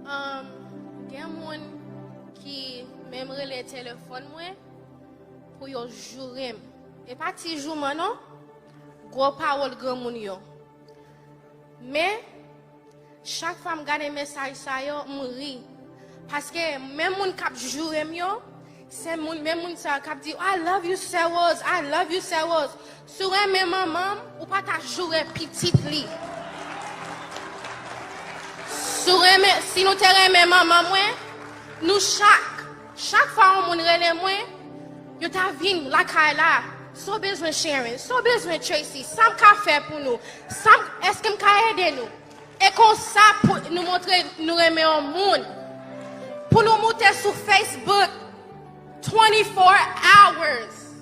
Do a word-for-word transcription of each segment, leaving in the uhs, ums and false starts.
Um, gen moun ki menm rele telefòn mwen pou yo joure m. E pa ti jouman non, gwo pawòl granmoun yo. Men, chak fwa m gade mesaj sa yo, m ri. Paske menm moun k ap joure m yo, se moun, menm moun sa yo k ap di, "I love you, Sè Rose, I love you, Sè Rose." Si w renmen manman m, ou pa ta joure pitit li. Si w renmen, si nou te renmen manman mwen, nou chak, chak fwa yon moun rele mwen, yo ta vin lakay la. Sa w bezwen, Sharon? Sa w bezwen, Tracy? Sa m ka fè pou nou? Sa m, èske m ka ede nou? E konsa pou nou montre nou renmen yon moun. Pou nou moute sou Facebook twenty-four hours.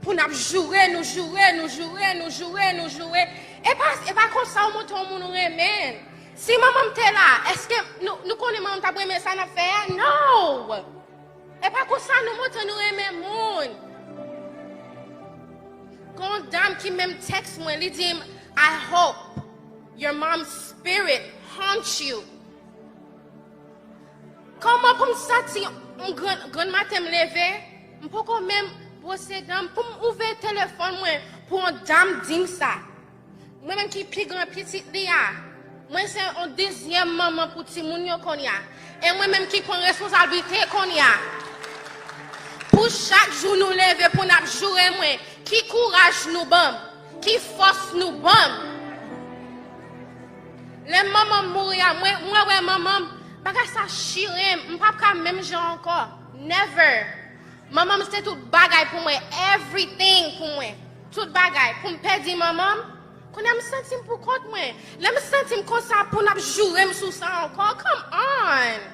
Pou n ap joure nou, joure nou, joure nou, joure nou, joure. E pa, e pa konsa w montre yon moun ou renmen. Si manman m te la, èske nou, nou konnen manman m t ap renmen sa n ap fè a? No! E pa konsa nou montre nou renmen moun. Gon dam ki menm tèks mwen, li di m, "I hope your mom's spirit haunts you." Kòman pou m santi m grann, grann maten m leve, m poko menm bwose dan m, pou m ouvè telefòn mwen, pou yon dam di m sa? Mwen menm ki pi gran pitit li a, mwen se yon dezyèm manman pou timoun yo kounye a. E mwen menm ki pran responsablite kounye a. Pou chak jou nou leve pou n ap joure mwen, ki kouraj nou ban m? Ki fòs nou ban m? Lè manman m mouri a, mwen, mwen wè manman m, bagay sa chire m, m p ap ka menm jan ankò. Never. Manman m se tout bagay pou mwen, everything pou mwen. Tout bagay. Pou m pèdi manman m, kounye a m santi m pou kont mwen. Lè m santi m konsa pou n ap joure m sou sa ankò, come on!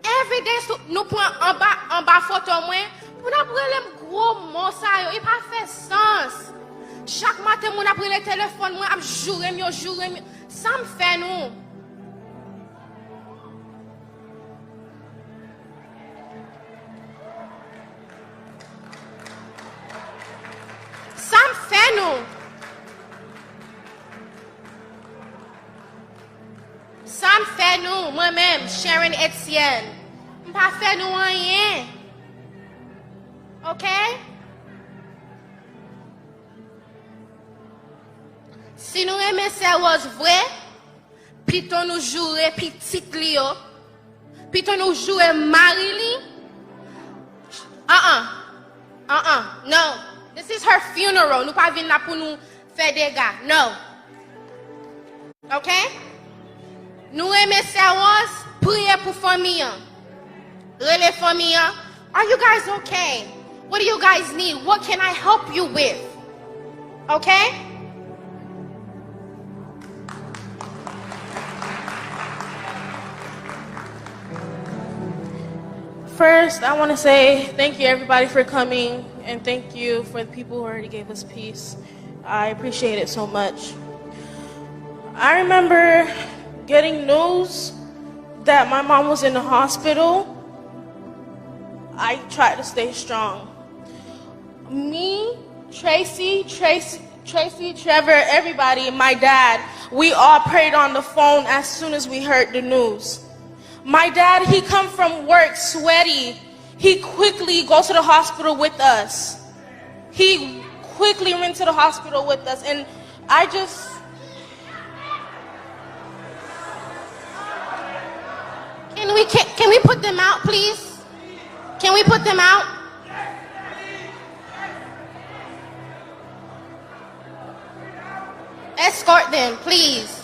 Everyday sou, nou pran anba, anba foto mwen, pou n ap rele m gwo mo sa yo, e pa fè sans. Chak maten moun ap rele telefòn mwen, ap joure m yo, joure m yo. Sa m fè nou? Sa m fè nou? Sa m fè nou, mwen menm, Sharon Etienne? M pa fè nou anyen. Oke? Si nou renmen Sè Rose vre, pito nou joure pitit li yo, pito nou joure mari li. An-an. An-an. No. This is her funeral. Nou pa vin la pou nou fè dega. No. Oke? Nou renmen Sè Rose, priye pou fanmi an. Rele fanmi an. Are you guys okay? What do you guys need? What can I help you with? Okay? First, I want to say thank you, everybody, for coming, and thank you for the people who already gave us peace. I appreciate it so much. I remember getting news that my mom was in the hospital. I tried to stay strong. Me, Tracy, Tracy, Tracy, Trevor, everybody, my dad, we all prayed on the phone as soon as we heard the news. My dad, he come from work sweaty. He quickly go to the hospital with us. He quickly went to the hospital with us, and I just Can we, can, can we put them out, please? Can we put them out? Escort them, please.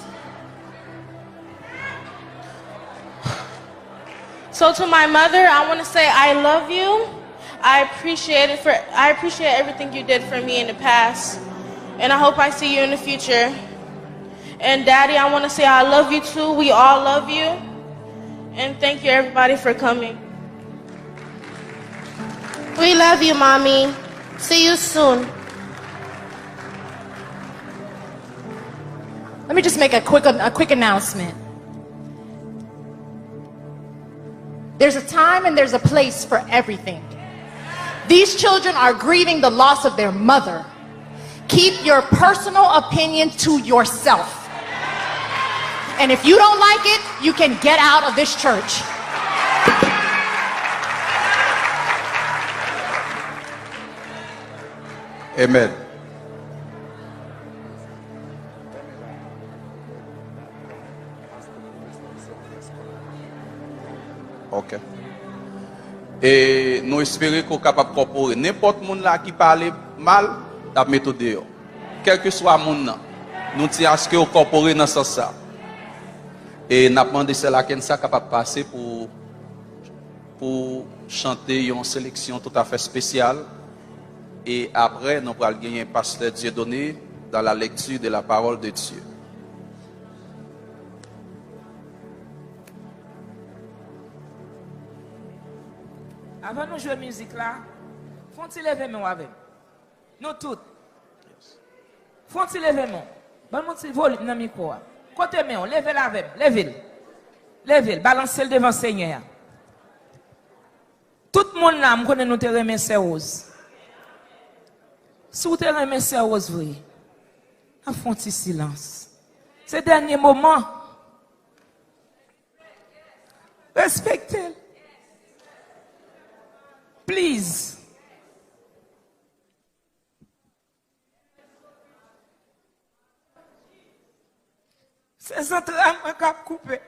So to my mother, I want to say I love you. I appreciate it for I appreciate everything you did for me in the past, and I hope I see you in the future. And Daddy, I want to say I love you too. We all love you. And thank you everybody for coming. We love you, Mommy. See you soon. Let me just make a quick a quick announcement. There's a time and there's a place for everything. These children are grieving the loss of their mother. Keep your personal opinion to yourself. And if you don't like it, you can get out of this church. Amen. Ok. E nou espere ke w kapab kòpore. Nenpòt moun la ki pale mal, n ap mete w deyò. Kèlkeswa moun nan, nou di aske w kòpore nan sans sa. E n ap mande sè Lakensa kapab pase pou, pou chante yon seleksyon toutafè espesyal. E apre, nou pral genyen pastè Dieudonné dans la lecture de la parole de Dieu. Avan nou jwe mizik la, fè yon ti leve men w avè m. Nou tout. Fè yon ti leve men w. Ban m yon ti volim nan mikwo a. Kote men w? Leve l avè m. Leve l. Leve l. Balanse l devan Senyè a. Tout moun la, m konnen nou te renmen Sè Rose. Si w te renmen Sè Rose vre, n ap fè yon ti silans. Se dènye moman. Respekte l. Please. Se zantray mwen k ap koupe.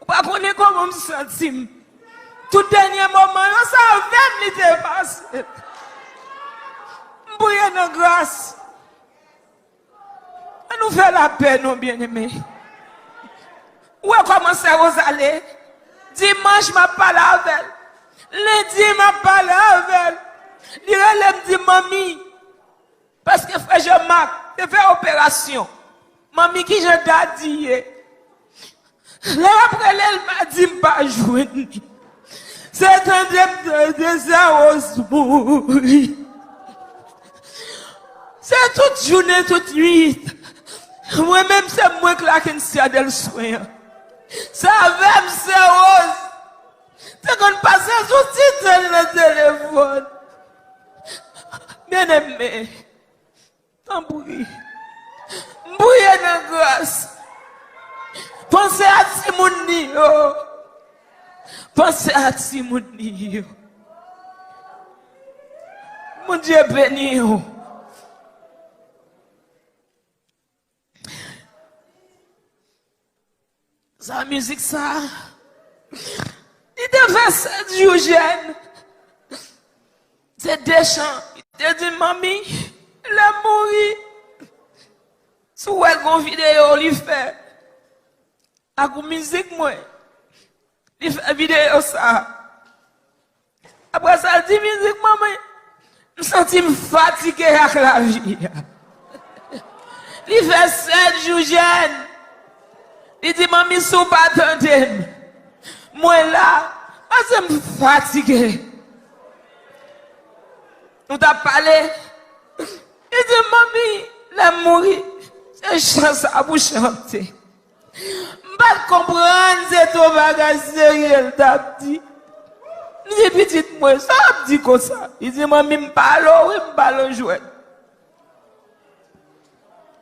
Ou pa konnen kòman m santi m. Tout dènye moman yo, se avè m li te pase. M priye nan gras. Ann nou fè lapè non, byeneme. Ou wè kòman Sè Rose ale? Dimanch, m ap pale avè l. Lendi, m ap pale avè l. Li rele m, di, Manmi, paske frè Jean Marc te fè operasyon. Manmi, kijan Dadi ye? Lè m ap rele l madi, m pa jwenn li. Se tande m tande Sè Rose mouri. Se tout jounen, tout nwit. Mwen menm, se mwen k Lakensia Delswen an. Se avè m Sè Rose te konn pase sou ti tan nan telefòn. Byeneme, tanpri, m priye nan gras. Panse a timoun li yo. Panse a timoun li yo. Bondye beni w. Sa mizik sa, li te fè sèt jou jèn. Se Deschamps, li te di, Manmi, lè m mouri, si w wè l gon videyo li fè ak yon mizik mwen, li fè videyo sa. Apre sa, l di, mizik manmi, m santi m fatige ak lavi a. Li fè sèt jou jèn. Li di, manmi, si w pa tande m, mwen la, paske m fatige. Nou t ap pale. Li di, manmi, lè m mouri, se chan sa pou chante. M pa t konprann se t on bagay serye l t ap di. M di, pitit mwen, sa w ap di konsa? Li di, manmi, m pale w wi, m pale w jwèt.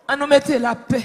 Ann nou mete lapè.